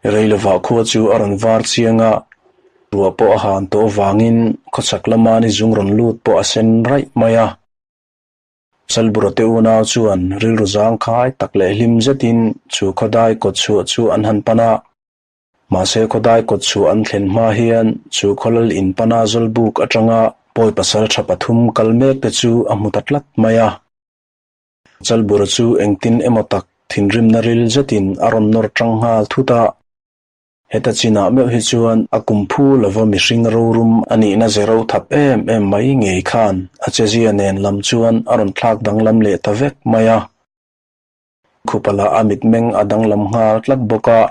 Reilovah khua chu a rawn var chiang a, ruah pawh a han tawh avangin khawchhak lama ni zung rawn lut pawh a sen raih mai a. Chalbura te unau chuan rilru zangkhai tak leh hlim zetin chu khawdai kawtchhuah chu an han pan a. Mahse khawdai kawtchhuah an thlen hma hian chu khawlal in pana Zawlbuk atanga pawi pasal tha pathum kal mek te chu a hmu ta tlat mai a. Chalbura chu engtin emaw tak thinrimna ril zetin a rawn nawr tang nghal thut a. Heta chinah meuh hi chuan a kum phu lova mihring rorum a nihna ze ro thap em em mai ngei khan a chezia nen lam chuan a rawn thlak danglam leh ta vek mai a. Khupala a mitmeng a danglam nghal tlat bawk a,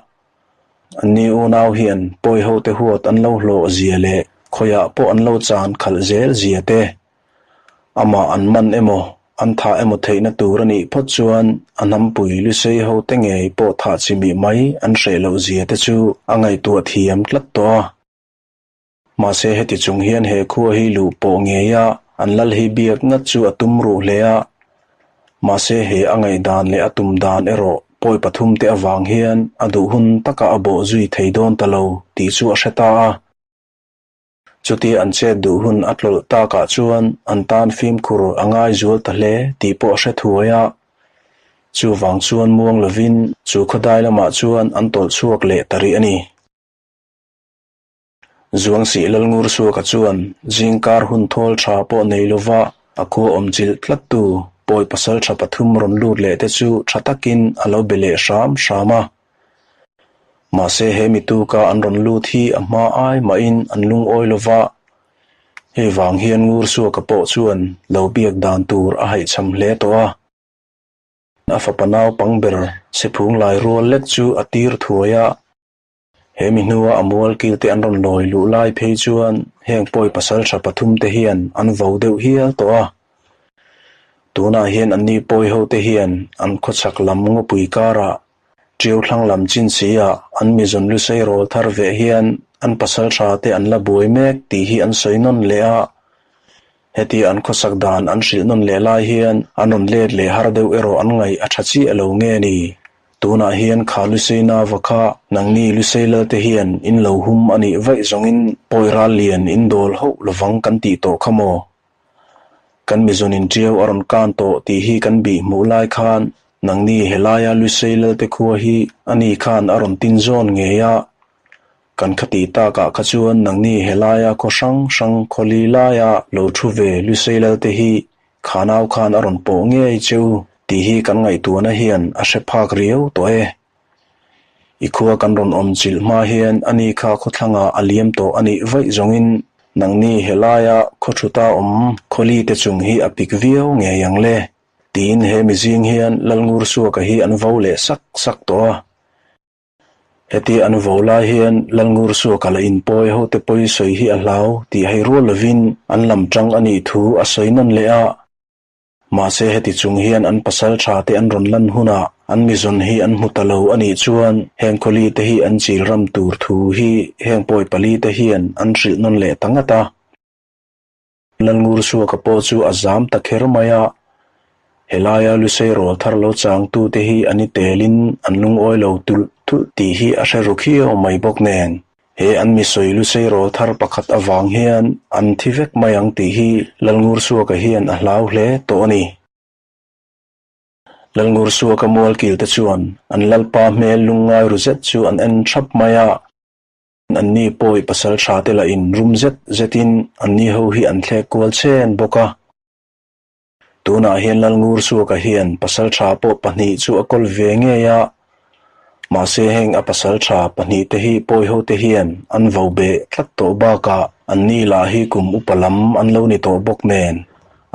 anni unau hian pawi hote huat an lo hlawh zia leh khawiah pawh an lo chan khalh zel zia te, amah an man emaw an thah emaw theihna tur a nih phawt chuan a hnampui lusei hote ngei pawh thah chimih mai an hreh loh zia te chu a ngaihtuah thiam tlat tawh a. Mahse heti chung hian he khua hi luh pawh ngei a, an lal hi biak ngat chu a tum ruh hle a. Mahse he a ngaihdan leh a tum dan erawh pawi pathum te avang hian a duh hun taka a bawh zui thei dawn ta lo tih chu a hre ta a. Chutia an chet duh hun a tlawlh takah chuan an tan fimkhur a ngai zual ta hle tih pawh a hre thuai a. Chuvang chuan muang lovin chu khawdai lamah chuan an tawlh chhuak leh ta rih a ni. Zuangsih Lalngursuaka chuan zingkar hun thawl tha pawh nei lova a khua awm chilh tlattu pawi pasal tha pathum rawn lut leh te chu tha takin a lo be leh hram hram a. Mahse he mituka an rawn lut hi a hma ai mahin an lungawi lova, hei vang hian Ngursuaka pawh chuan lo biak dan tur a haihchham hle tawh a. A fapa naupang ber Sephung lai rual lek chu a tir thuai a. He mi hnua a mual kil te an rawn lawi luh lai phei chuan heng pawi pasal tha pathum te hian an vo deuh hial tawh a. Tunah hian anni pawi ho te hian an khawchhak lam ngawpui karah ṭiau thlang lam chin si ah an mizawn lusei rawl thar veh hian an pasal tha te an la buai mek tih hi an sawi nawn leh a. Heti an khawsak dan an hrilh nawn leh lai hian an rawn let leh har deuh erawh an ngaih a tha chiah lo nge ni? Tunah hian kha Lusei nava kha nangni Lusei lalte hian in lo hum a nih vaih zawngin pawi ral lian in dawl hauh lovang kan tih tawh kha maw? Kan mizawn in ṭiau a rawn kan tawh tih hi kan bih hmuh lai khan nangni helaia Lusei lalte khua hi ani khan a rawn tin zawn ngei a, kan khatih takah kha chuan nangni helaia khaw hrang hrang khawli laia lo thu ve Lusei lalte hi Kha nau khan a rawn pawh ngei che u tih hi kan ngaihtuahna hian a hre phak riau tawh e. I khua kan rawn awm chilh hma hian ani kha khawthlangah a liam tawh a nih vaih zawngin nangni helaia khaw thuta awm khawli te chung hi a pik viau ngei ang le tiin he mizing hian Lalngursuaka hi an vo leh sak sak tawh a. Heti an vo lai hian Lalngursuaka la inpawi hote pawi sawi hi a hlau tih hei rual lovin an lam tang a nih thu a sawi nawn leh a. Mahse heti chung hian an pasal tha te an rawn lan hunah an mizawn hi an hmu ta lo a nih chuan heng khawli te hi an chil ram tur thu hi heng pawi pali te hian an hrilh nawn leh ta ngat a. Lalngursuaka pawh chu a zam ta kher mai a, helaia Lusei rawl thar lo changtute hi an i telin an lungawi lo tulh tulh tih hi a hre ru khiau mai bawk nen, he an mi sawi Lusei rawl thar pakhat avang hian an thi vek mai ang tih hi Lalngursuaka hian a hlau hle tawh a ni. Lalngursuaka mualkilte chuan an Lalpa hmel lungngai ru zet chu an en thap mai a. Anni pawi pasal tha te lah in rum zet zetin anni ho hi an thlek kual chen bawk a. Tunah hian Lalngursuaka hian pasal tha pawh pahnih chu a kawl ve ngei a, mahse heng a pasal tha pahnih te hi pawi ho te hian an vo beh tlat tawh bakah anni lah hi kum upa lam an lo ni tawh bawk nen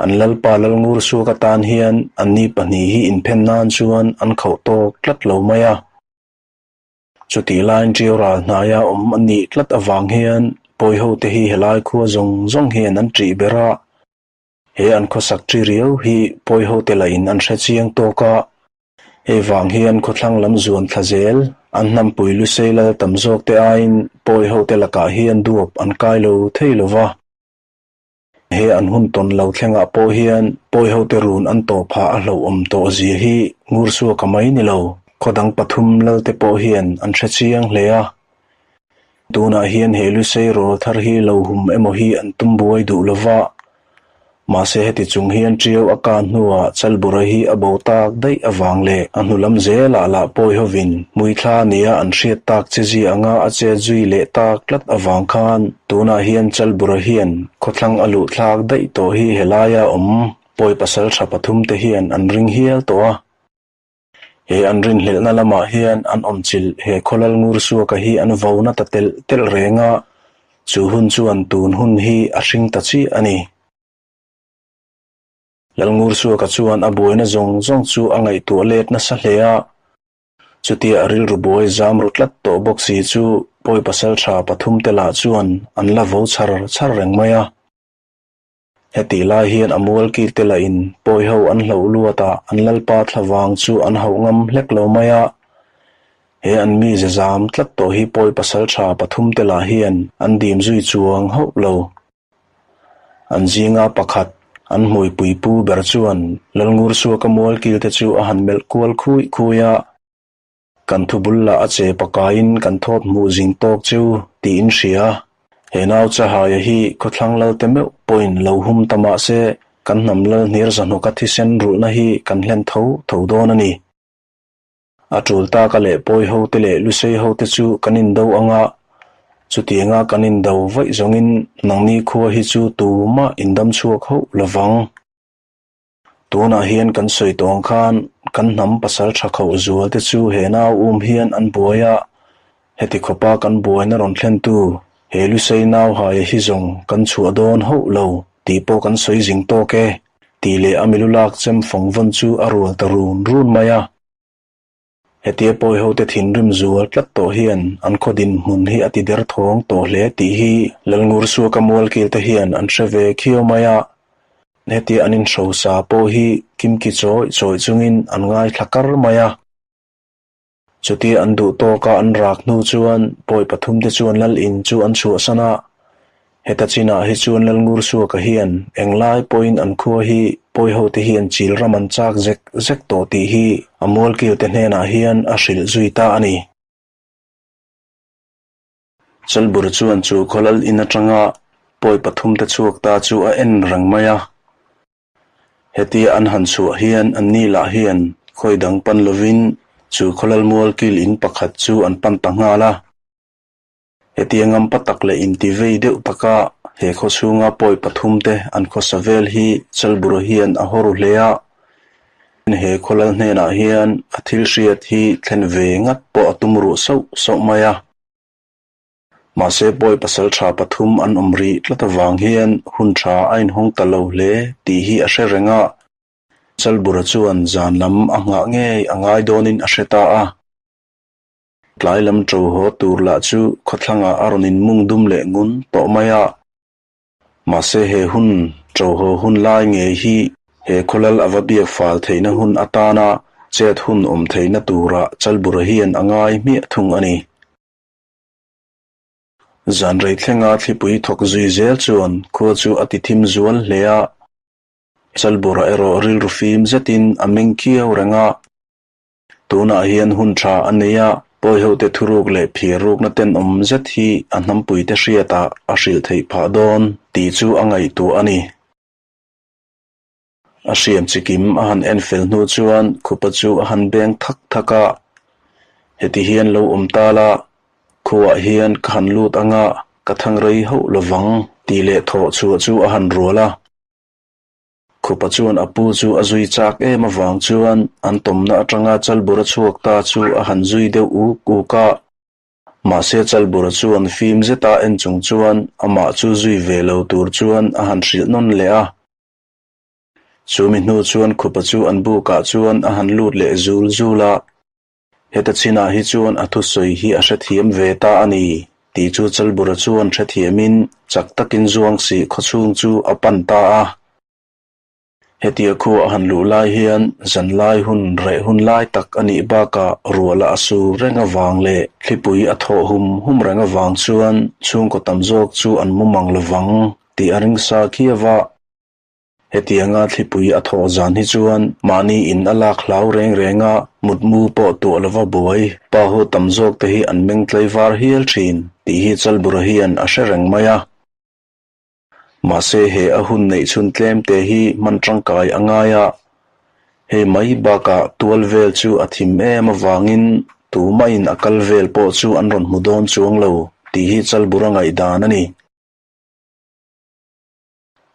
an Lalpa Lalngursuaka tan hian anni pahnih hi inphen nan chuan an khauh tawk tlat lo mai a. Chutih laiin ṭiau ral hnaia awm a nih tlat avang hian pawihote hi helai khua zawng zawng hian an ṭih ber a, he an khawsak ṭi riau hi pawihote lahin an hre chiang tawk a, hei vang hian khawthlang lam zuan thla zel an hnampui lusei lal tam zawkte aiin pawihote lakah hian duap an kai lo thei lo va. He an hun tawn lo thlengah pawh hian pawihote run an tawh phah a hlauhawm tawh zia hi Ngursuaka mai ni lo. Khaw dang pathum lalte pawh hian an hre chiang hle a. Tunah hian he Lusei rawl thar hi lo hum emaw hi an tum buai duh lo va. Mahse heti chung hian Ṭiau a kan hnuah Chalbura hi a bo tak daih avang leh a hnu lam zelah lah pawi hovin hmuithla nia an hriat tak che zia anga a chet zui leh tak tlat avang khan tunah hian Chalbura hian khawthlang a luh thlak daih tawh hi helaia awm pawi pasalṭha pathumte hian an ring hial tawh a. He an rinhlelhna lamah hian an awmchilh he khawlal ngur suaka hi an vo na ta telh telh reng a, chu hun chuan tun hun hi a hring ta chiah a ni. Lalngur suaka chuan a buaina zawng zawng chu a ngaihtuah let nasa hle a, chutia a rilru buai zam ru tlat tawh bawk si chu pawi pasal tha pathumte lah chuan an la vo char char reng mai a. Hetih lai hian a mual kil te lahin pawi ho an hloh luat a, an lalpa thla vang chu an hauh ngam hlek lo mai a. He an mi ze zam tlat tawh hi pawi pasal tha pathum te lah hian an dim zui chuang hauh lo. An zinga pakhat, an hmuipui pu ber chuan Lalngursuaka mual kil te chu a han melh kual khui khui a. Kan thu bul lah a che pakaiin kan thawt hmuh zing tawk chu tiin hria. He nau Chahaia hi khawthlang lal te meuh pawhin lo hum ta mah se kan hnam lal hniar zahnuka thisen rulhna hi kan hlen tho tho dawn a ni. A tul taka leh pawi ho te leh lusei ho te chu kan indo anga, chutianga kan indo vaih zawngin nangni khua hi chu tumah indam chhuak hauh lovang. Tunah hian kan sawi tawng khan kan hnam pasal tha khauh zual te chu he nau um hian an buai a, heti khawpa kan buaina rawn thlentu he Lusei nau haia hi zawng kan chhuah dawn hauh lo tih pawh kan sawi zing tawk e tih leh a milu lak chem fawng vawn chu a rual ta run run mai a. Hetia pawi hote thinrim zual tlat tawh hian an khaw dinhmun hi a ti derthawng tawh hle tih hi Lalngursuaka mualkil te hian an hre ve khiau mai a. Hetia an inhrosa pawh hi kimki chawih chawih chungin an ngaithla kar mai a. Chutia an duh tawka an rak hnu chuan pawi pathumte chuan Lal in chu an chhuahsan a. Heta chinah hi chuan Lalngursuaka hian englai pawhin an khua hi pawihote hian chil ram an chak zek zek tawh tih hi a mualkilte hnenah hian a hrilh zui ta a ni. Chalbur chuan chu khawlal in atanga pawi pathumte chhuak ta chu a en reng mai a. Hetia an han chhuah hian anni lah hian khawi dang pan lovin chu khawlal mualkil in pakhat chu an pan ta nghal a. Hetiang ngampa tak leh intivei deuh taka he khaw chhunga pawi pathumte an khawsa vel hi Chalbura hian a haw ru hle a. He khaw lal hnenah hian a thil hriat hi thlen ve ngat pawh a tum ruh sauh sauh mai a. Mahse pawi pasal tha pathum an awm rih tlat avang hian hun tha a inhawng ta lo hle tih hi a hre reng a. Chalbura chuan zan lam a nghah ngei a ngai dawnin a hre ta a. Tlai lam ṭo haw tur lah chu khawthlangah a rawn inmung dum leh ngun tawh mai a. Mahse he hun ṭo haw hun lai ngei hi he khawlal a va biak fal theihna hun atana chet hun awm theihna turah Chalbura hian a ngai hmiah thung a ni. Zan rei thlenga thlipui thawk zui zel chuan khua chu a ti thim zual hle a. Chalbura erawh rilru fim zetin a meng kiau reng a. Tunah hian hun tha a nei a, pawihote thuruk leh phirrukna tenawm zet hi a hnampuite hriatah a hrilh theih phah dawn tih chu a ngaihtuah a ni. A hriam chikim a han en fel hnu chuan khupa chu a han beng thak thak a, Heti hian lo awm ta la, khuaah hian ka han lut anga ka thang rei hauh lovang tih leh thawh chhuah chu a han rual a. Khupa chuan a pu chu a zui chak em avang chuan an tawmna atanga Chalbura chhuak ta chu a han zui deuh uk uk a. Mahse Chalbura chuan fim zeta en chung chuan amah chu zui ve lo tur chuan a han hrilh nawn leh a. Chu mi hnu chuan Khupa chu an bukah chuan a han lut leh zul zul a. Heta chinah hi chuan a thusawi hi a hrethiam ve ta a ni tih chu Chalbura chuan hrethiamin chak takin Zuangsih khawchhung chu a pan ta a. Hetia khua a han luh lai hian zanlai hun reh hun lai tak a nih bakah ruahla a sur reng avang leh thlipui a thawh hum hum reng avang chuan chhungkaw tam zawk chu an mu mang lovang tih a ring sa khiau a. Hetianga thlipui a thawh zan hi chuan mahni in a lak hlau reng reng a, mutmu pawh tuah lova buai pa ho tam zawk te hi an meng tlaivar hial thin tih hi Chalbura hian a hre reng mai a. Mahse he a hun neih chhun tlem te hi hman tangkai a ngai a, hei mai bakah tual vel chu a thim em avangin tumahin a kal vel pawh chu an rawn hmu dawn chuang lo tih hi Chalbura ngaihdan a ni.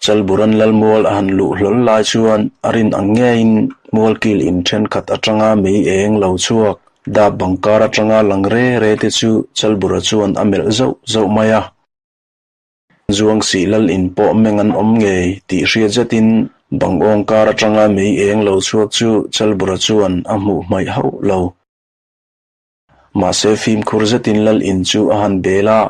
Chalburan Lalmual a han luh hlawl lai chuan a rin ang ngeiin Mualkil in thenkhat atanga mei eng lo chhuak dap bang kar atanga lang re re te chu Chalbura chuan a melh zauh zauh mai a. Zuang sih lal in pawh meng an awm ngei tih hriat zetin bang awng kar atanga mei eng lo chhuak chu Chalbura chuan a hmuh hmaih hauh lo. Mahse fimkhur zetin lal in chu a han bel a,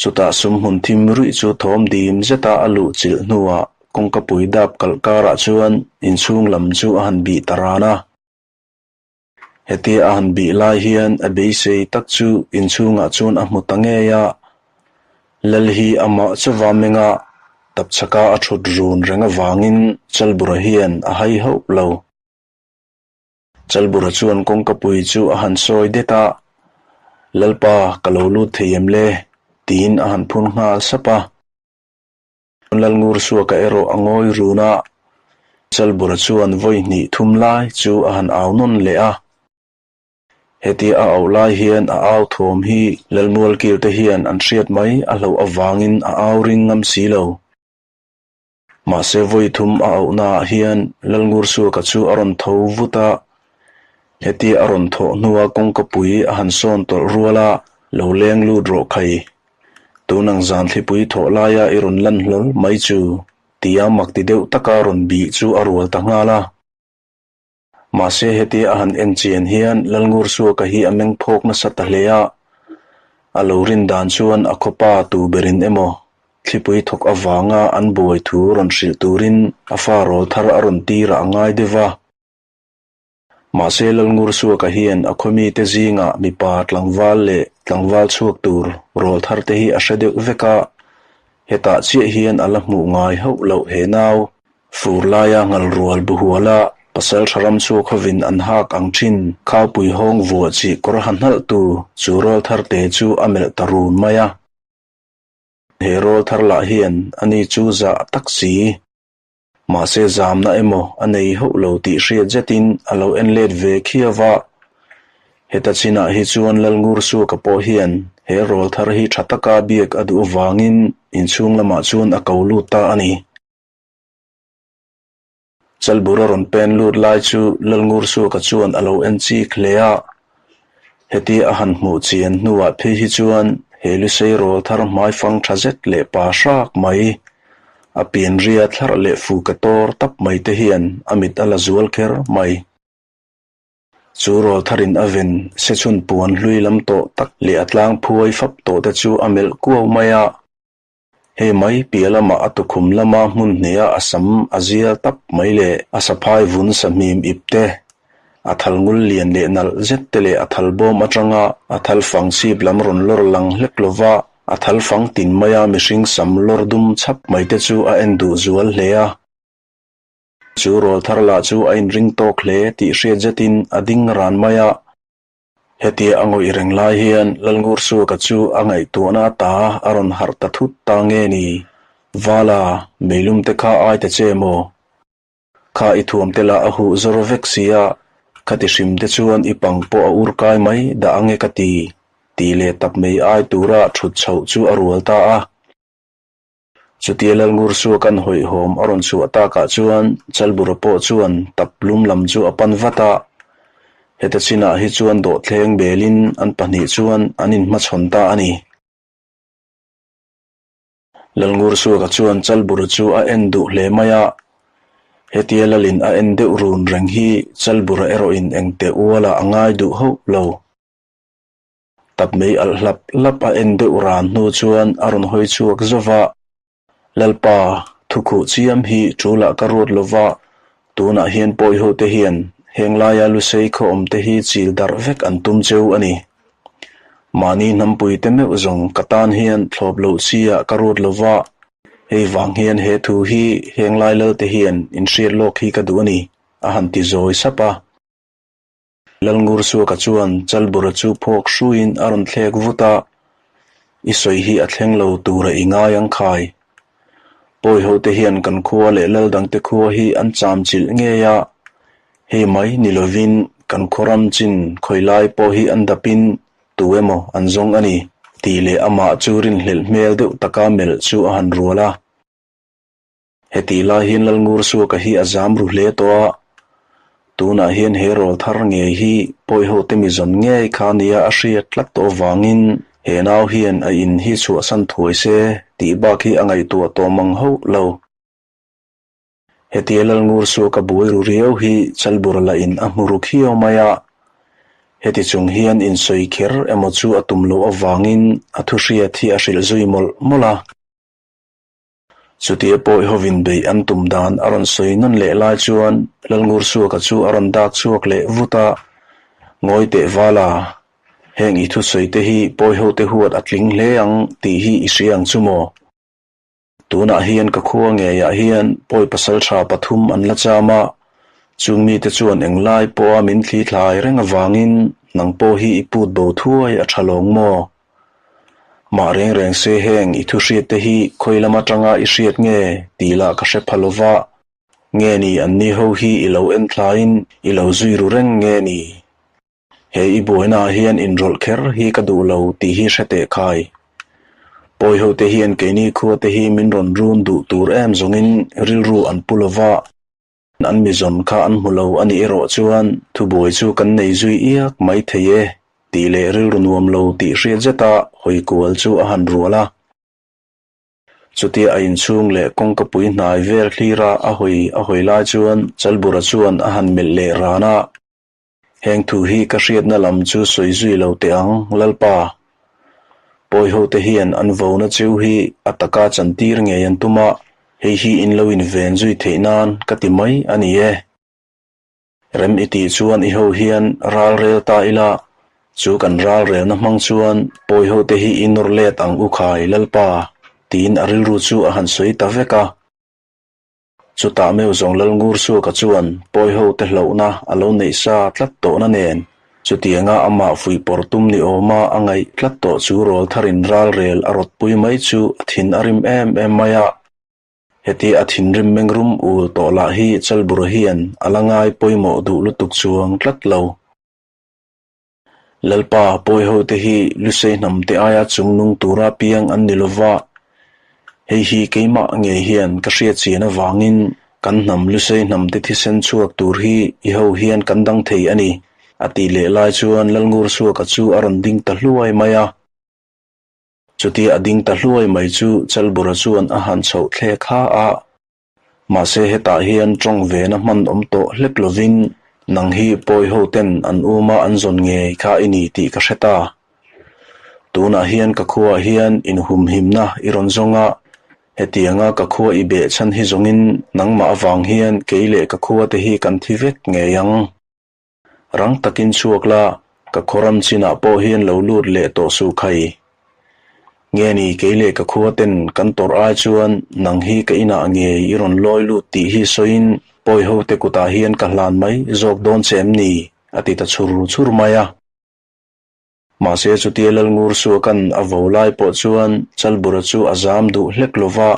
chutah sum hmun thim ruih chu thawm dim zeta a luh chilh hnuah kawngkapui dap kalh karah chuan inchhung lam chu a han bih ta ran a. Hetia a han bih lai hian a beisei tak chu inchhungah chuan a hmu ta ngei a, lal hi amah chauva menga tapchhaka a thut run reng avangin Chalbura hian a hai hauh lo. Chalbura chuan kawngkapui chu a han sawi det a, Lalpa, ka lo lut thei em le? tiin a han phun nghal sap a. Lalngursuaka erawh a ngawi run a, Chalbura chuan vawi hnih thum lai chu a han au nawn leh a. Hetia a auh lai hian a au thawm hi Lalmualkirte hian an hriat mai a hlauh avangin a au ring ngam si lo. Mahse vawi thum a auhnaah hian Lalngursuaka chu a rawn tho vut a, hetia a rawn thawh hnua kawngkapui a han sawn tawlh rual a, lo leng lut rawh khai. Tun ang zan thlipui thawh laia i rawn lan hlawl mai chu, tia mak ti deuh taka rawn bih chu a rual ta nghal a. Mahse hetia a han en chian hian Lalngursuaka hi a meng phawk nasa ta hle a, a lo rin dan chuan a khawpa tu berin emaw thlipui thawk avanga an buai thu rawn hrilh turin a fa rawl thar a rawn tir a ngai deuh va. Mahse Lalngursuaka hian a khawmite zingah mipa tlangval leh tlangval chhuak tur rawl thar te hi a hre deuh vek a, hetah chiah hian a la hmuh ngai hauh loh he nau. Fur laia ngal rual buhuala pasal tha ram chhuak hovin an hak ang thin khaupui hawng vuah chi kawr ha hnalh tu chu rawl thar te chu a melh ta run mai a. He rawl thar lah hian ani chu zah tak si. Mahse zamna emaw a nei hauh lo tih hriat zetin a lo en let ve khiau va. Heta chinah hi chuan Lalngursuaka pawh hian he rawl thar hi tha taka biak a duh avangin inchhung lamah chuan a ko lut ta a ni. Chalbura rawn pen lut lai chu Lalngursuaka chuan a lo en chik hle a. Hetia a han hmuh chian hnuah phei hi chuan he Lusei rawl thar hmaifang tha zet leh pa hrak mai, a pianria thlarh leh fuka tawr tap mai te hian a mit a la zual kher mai. Chu rawl tharin a ven sechhun puan hlui lam tawh tak leh a tlang phuai fap tawh te chu a melh kuau mai a. Hei mai piah lamah a tukhum lama hmun hniha a sam a zial tap mai leh a saphai vun sahmim ip te, a thal ngul lian leh nalh zet te leh a thal bawm atanga a thal fang chhip lam rawn lawr lang hlek lova a thal fang tin maia mihring sam lawr dum chhap mai te chu a en duh zual hle a. Chu rawl thar lah chu a inring tawk hle tih hriat zetin a ding ran mai a. Hetia a ngawih reng lai hian Lalngursuaka chu a ngaihtuahna ata a rawn harh ta thut ta nge ni? Vala, meilum te kha ai ta che maw? Kha i thuam te lah a huh zawr vek si a, khati hrim te chuan i pang pawh a ur kai mai dah ange ka ti, tih leh tap mei ai tura thut chhoh chu a rual ta a. Chutia Lalngursuaka'n hawihhawm a rawn chhuah takah chuan Chalbura pawh chuan tap lum lam chu a pan vat a. Heta chinah hi chuan dawhthleng belin an pahnih chuan an inhmachhawn ta a ni. Lalngursuaka chuan Chalbura chu a en duh hle mai a. Hetia Lalin a en deuh run reng hi Chalbura erawhin engteh ualah a ngai duh hauh lo. Tap mei alh hlap hlap a en deuh ran hnu chuan a rawn hawi chhuak zauh va, Lalpa, thukhuh chiam hi ṭulah ka ruat lo va, tunah hian pawiho te hian heng laia Lusei khaw awm te hi chil darh vek an tum cheu a ni. Mahni hnampui te meuh zawng ka tan hian thlawp loh chi ah ka ruat lo va. Hei vang hian he thu hi heng lai lalte hian inhriat lawk hi ka duh a ni, a han ti zawi sap a. Lalngursuaka chuan Chalbura chu phawk hruiin a rawn thlek vut a, I sawi hi a thleng lo tura i ngai ang khai. Pawihote hian kan khua leh lal dangte khua hi an cham chilh ngei a, hei mai ni lovin kan khaw ram chin khawi lai pawh hi an dapin tu emaw an zawng a ni tih leh amah chu rinhlelh hmel deuh taka melh chu a han rual a. Hetih lai hian Lalngursuaka hi a zam ru hle tawh a, tunah hian he rawl thar ngei hi Pawihote mi zawn ngei kha nia a hriat tlat tawh avangin he nau hian a in hi chhuahsan thuai se tih bak hi a ngaihtuah tawh mang hauh lo. Hetia Lalngursuaka buai ru riau hi Chalbura lah in a hmu ru khiau mai a, heti chung hian insawi kher emaw chu a tum loh avangin a thuhriat hi a hrilh zui mawlh mawlh a. Chutia pawi hovin beih an tum dan a rawn sawi nawn leh lai chuan Lalngursuaka chu a rawn dak chhuak leh vut a, Ngawi teh vala, heng i thusawi te hi pawi hote huat a tling hle ang tih hi i hria ang chu maw? Tunah hian ka khua ngeiah hian pawi pasaltha pathum an la cham a, chung mite chuan englai pawha min thli thlai reng avangin nang pawh hi i put bo thuai a tha lawng maw? Mah reng reng se heng i thu hriat te hi khawi lam atanga i hriat nge tih lah ka hre pha lova, nge ni an ni ho hi i lo en thlaiin i lo zui ru reng nge ni? He i buainaah hian inrawlh kher hi ka duh lo tih hi hre teh khai. Pawi ho te hian keini khua te hi min rawn run duh tur em zawngin rilru an pu lova, An mi zawn kha an hmu lo a nih erawh chuan thubuai chu kan nei zui iak mai thei e tih leh rilru nuam lo tih hriat zeta hawi kual chu a han rual a. Chutia a inchhung leh kawngkapui hnai vel thlira a hawi a hawi lai chuan Chalbura chuan a han melh leh ran a. Heng thu hi ka hriatna lam chu sawi zui lo teh ang, Lalpa. Pawihote hian an vona cheu hi a taka chantir ngei an tum a, hei hi in lo inven zui theih nan ka ti mai a ni e. Rem i tih chuan i ho hian ral rel ta ila, chu kan ral relna hmang chuan pawihote hi i nawr let ang u khai, Lalpa, tiin a rilru chu a han sawi ta vek a. Chutah meuh zawng Lalngursuaka chuan pawiho te hlauhna a lo neih sa tlat tawhna nen, chutianga amah fuihpawrh tum ni awma a ngaih tlat tawh chu rawl tharin ralrel a rawtpui mai chu a thin a rim em em mai a. Heti a thinrim mengrum ul tawh lah hi Chalbura hian a la ngai pawimawh duh lutuk chuang tlat lo. Lalpa pawiho te hi Lusei hnam te aia chungnung tura piang an ni lova, hei hi keimah ngei hian ka hriat chian avangin kan hnam Lusei hnam te thisen chhuak tur hi i ho hian kan dang thei a ni, a tih leh lai chuan Lalngursuaka chu a rawn ding ta hluai mai a. Chutia a ding ta hluai mai chu Chalbura chuan a han chhoh thlek ha a. Mahse hetah hian tawng vena hman awm tawh hlek lovin nang hi pawi ho ten an uma an zawn ngei kha i ni tih ka hre ta. Tunah hian ka khuaah hian inhumhimna i rawn zawng a, hetianga ka khua i beh chhan hi zawngin nangmah avang hian kei leh ka khua te hi kan thi vek ngei ang. Rang takin chhuak la, ka khawram chinah pawh hian lo lut leh tawh suh khai. Nge ni kei leh ka khua ten kan tawrh ai chuan nang hi ka inah ngei i rawn lawi lut tih hi sawiin pawi ho te kutah hian ka hlan mai zawk dawn che em ni? a ti ta chhur chhur mai a. Mahse chutia Lalngursuakan a vo lai pawh chuan Chalbura chu a zam duh hlek lo va,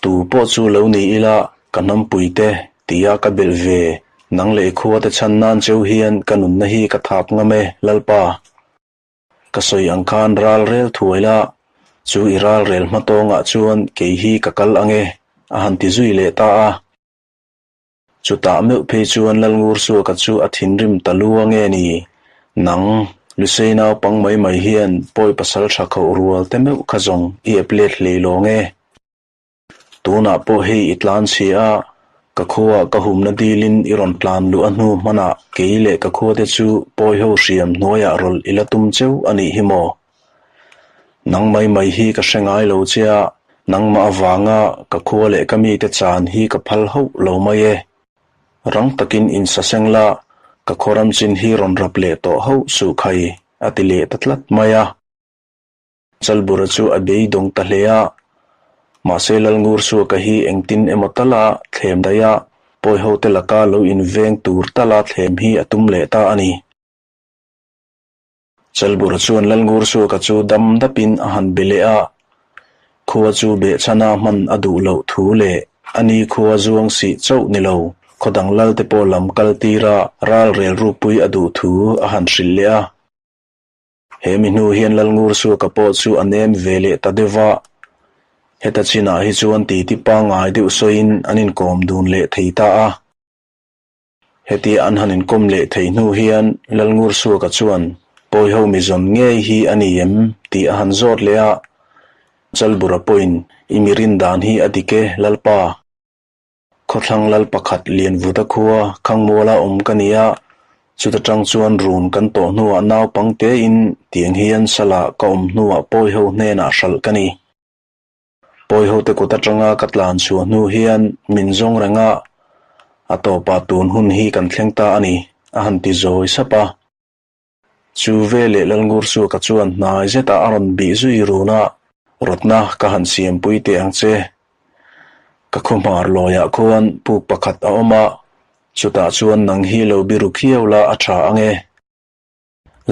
Tu pawh chu lo ni ila ka hnampui te tia ka belh ve, nang leh i khua te chhan nan cheu hian ka nunna hi ka thap ngam e, Lalpa. Ka sawi ang khan ral rel thuai la, chu i ral rel hma tawngah chuan kei hi ka kal ang e, a han ti zui leh ta a. Chutah meuh phei chuan Lalngursuaka chu a thinrim ta lu a nge ni? Nang, Lusei naupang mai mai hian pawi pasal tha khoh rual te meuh kha zawng i ep let hlei lawng e. Tunah pawh hei i tlan chhia a, ka khuaah ka humna dilin i rawn tlan luh a hnu hmanah kei leh ka khuate chu pawi ho hriam hnuaiah rawlh i la tum cheu a nih hi maw? Nang mai mai hi ka hre ngai lo che a, nangmah avanga ka khua leh ka mite chan hi ka phal hauh lo mai e. Rang takin insaseng la, ka khawram chin hi rawn rap leh tawh hauh suh khai, a ti leh ta tlat mai a. Chalbura chu a beidawng ta hle a. Mahse Lalngursuaka hi engtin emaw tala thlem daih a, Pawihote laka lo inveng tur tala thlem hi a tum leh ta a ni. Chalbura chuan Lalngursuaka chu dam dapin a han be leh a, khua chu behchhana hman a duh loh thu leh a ni khua zuang sih chauh ni lo, khaw dang lalte pawh lam kal tira ral rel rukpui a duh thu a han hrilh leh a. He mi hnu hian Lalngursuaka pawh chu a nem ve leh ta deuh va, heta chinah hi chuan titi pangngai deuh sawiin an inkawm dun leh thei ta a. Hetia an han inkawm leh theih hnu hian Lalngursuaka chuan Pawiho mi zawn ngei hi a ni em tih a han zawt leh a, Chalbura pawhin i mi rin dan hi a dik e Lalpa. Khawthlang lal pakhat Lianvuta khua Khangmuala awm ka ni a, chuta tang chuan run kan tawh hnuah naupang tein tiang hian salah ka awm hnuah Pawiho hnenah hralh ka ni. Pawihote kut atanga ka tlan chhuah hnu hian min zawng reng a, a tawpah tun hun hi kan thleng ta a ni, a han ti zawi sap a. Chu veleh Lalngursuaka chuan hnai zetah a rawn bih zui run a, Rawtna ka han siampui teh ang che. Ka khawhmar lawiah khuan puk pakhat a awm a, chutah chuan nang hi lo biru khiau la a tha ang e.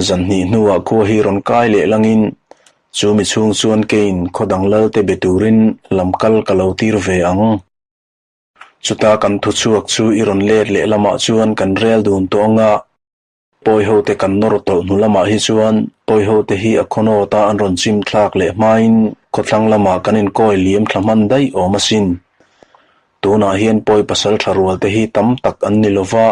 Zan hnih hnuah khua hi rawn kai leh langin chu mi chhung chuan keiin khaw dang lalte be turin lam kal ka lo tir ve ang. Chuta kan thu chhuak chu i rawn let leh lamah chuan kan rel dun tawh anga Pawihote kan nawr tawlh hnu lamah hi chuan Pawihote hi a khawnawta an rawn chim thlak leh hmain khawthlang lamah kan inkawi liam thla hman daih awm asin. Tunah hian Pawi pasal tha rualte hi tam tak an ni lova,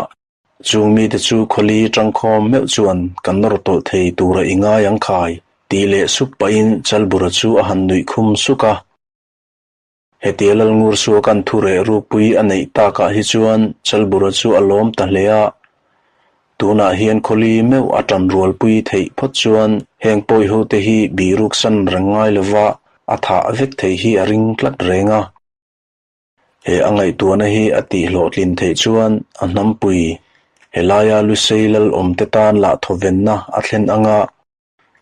Chung mite chu khawli tangkhawm meuh chuan kan nawr tawlh thei tura i ngai ang khai, tih leh sup pahin Chalbura chu a han nuih khum suk a. Hetia Lalngursuaka'n thu reh rupui a neih takah hi chuan Chalbura chu a lawm ta hle a. Tunah hian khawli meuh a tan rualpui theih phawt chuan heng pawihote hi bihruksan reng ngai lova a thah vek theih hi a ring tlat reng a. He a ngaihtuahna hi a tihhlawhtlin theih chuan a hnampui helaia Lusei lal awmte tan lah thawvenna a thlen anga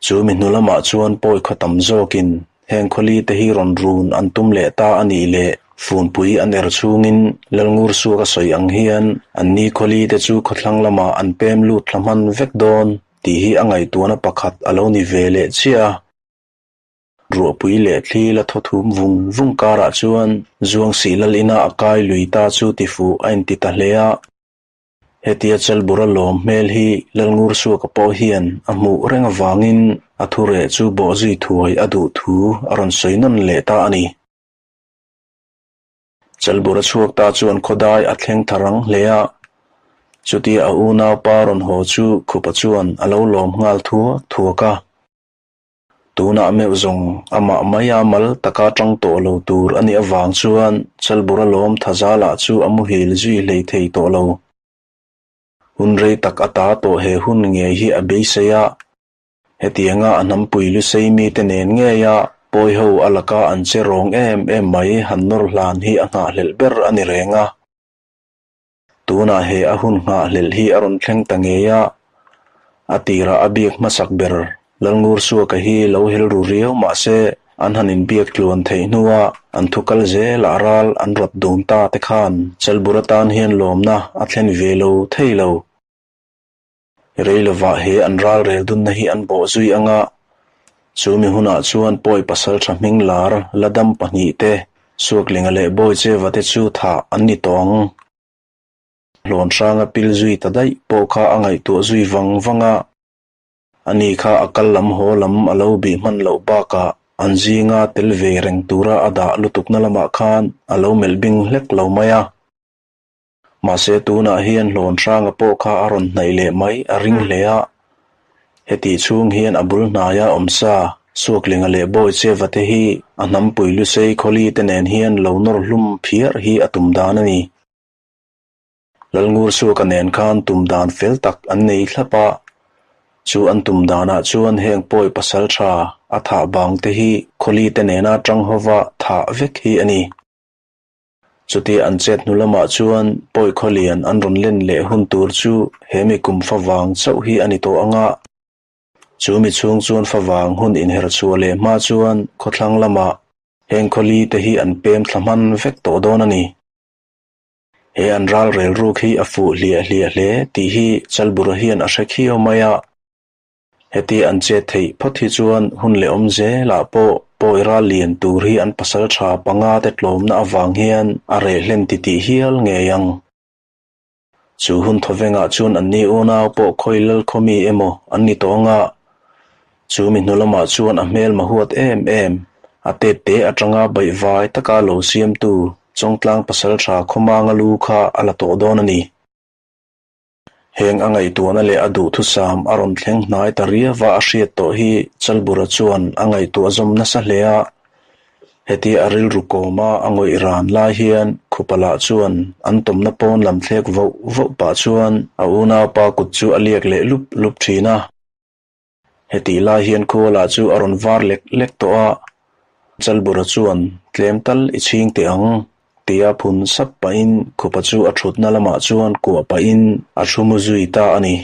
chu mi hnu lamah chuan pawi khaw tam zawkin heng khawlite hi rawn run an tum leh ta a nih leh funpui an er chhungin Lalngursuak a sawi ang hian anni khawlite chu khawthlang lamah an pem lut thla hman vek dawn tih hi a ngaihtuahna pakhat a lo ni ve leh chiah a. Ruahpui leh thli la thaw thum vung vung karah chuan Zuangsih lal ina a kai lui ta chu ti fuh a inti ta hle a. Hetia Chalbura lawm hmel hi Lalngursuaka pawh hian a hmuh reng avangin a thu reh chu bawh zui thuai a duh thu a rawn sawi nawn leh ta a ni. Chalbura chhuak ta chuan khawdai a thleng tha rang hle a, chutia a unaupa rawn haw chu Khupa chuan a lo lawm nghal thuak thuak a. Tunah meuh zawng amah maia mal taka tang tawh lo tur a nih avang chuan Chalbura lawm Thazalah chu a muhil zui hlei thei tawh lo. Hun rei tak a ta tawh he hun ngei hi a beisei a, hetianga a hnampui lusei mite nen ngeia pawiho a laka an che rawng em em mai han nawr hlan hi a nghahhlelh ber a ni reng a. Tunah he a hun nghahhlelh hi a rawn thleng ta ngei a, a tirah a biak hmasak ber Lalngursuaka hi lo hel ru riau mah se an han inbiak tluan theih hnua an thu kal zelah ral an rawt dun ta te khan Chalbur atan hian lawmna a thlen ve lo thei lo. Rei lovah he an ral rel dunna hi an bawh zui ang a, chu mi hunah chuan pawi pasaltha hming lar la dam pahnihte Suaklinga leh Bawicheva te chu thah an ni tawh ang. Hlawn hranga pil zui ta daih pawh kha a ngaihtuah zui vang vang a, ani kha a kal lam haw lam a lo bih hman loh bakah an zinga tel ve reng tura a dah lutukna lamah khan a lo melh bing hlek lo mai a. Mahse tunah hian hlawn hranga pawh kha a rawn hnaih leh mai a ring hle a. Hetih chhung hian a bul hnaia awm sa Suaklinga leh Bawicheva te hi a hnampui Lusei Khawli te nen hian lo nawr hlum phiar hi a tum dan a ni. Lalngursuaka nen khan tum dan fel tak an nei thlap a, chu an tum danah chuan heng pawi pasal tha a thah bang te hi Khawli te nena tang hova thah vek hi a ni. Chutia an chet hnu lamah chuan pawi khawlian an rawn len leh hun tur chu he mi kum favang chauh hi a ni tawh ang a. Chu mi chhung chuan favang hun inherchhuah leh hma chuan khawthlang lamah Heng khawli te hi an pem thla hman vek tawh dawn a ni. He an ral rel ruk hi a fuh hliah hliah hle tih hi Chalbura hian a hre khiau mai a. Heti an chet theih phawt hi chuan hun leh awm zelah pawh pawi ral lian tur hi an pasal tha panga te tlawmna avang hian a reh hlen titih hial ngei ang. Chu hun thawvengah chuan anni unau pawh khawi lal khawmi emaw an ni tawh anga, chu mi hnu lamah chuan a hmel mahuat em em, a tet te atanga baihvai taka lo siamtu Chawngtlang pasal tha khawmanga lu kha a la tawh dawn a ni. Heng a ngaihtuahna leh a duhthusam a rawn thleng hnai ta riava a hriat tawh hi Chalbura chuan a ngaihtuah zawm nasa hle a. Hetia a rilru kawma a ngawih ran lai hian Khupalah chuan an tawmna pawn lam thlek voh voh pah chuan a unaupa kut chu a liak leh lup lup thin a. Hetih lai hian Khuala chu a rawn var lek lek tawh a, Chalbura chuan tlem tal i chhing teh ang tia phun sap pahin Khupa chu a thutna lamah chuan kuah pahin a thu mu zui ta a ni.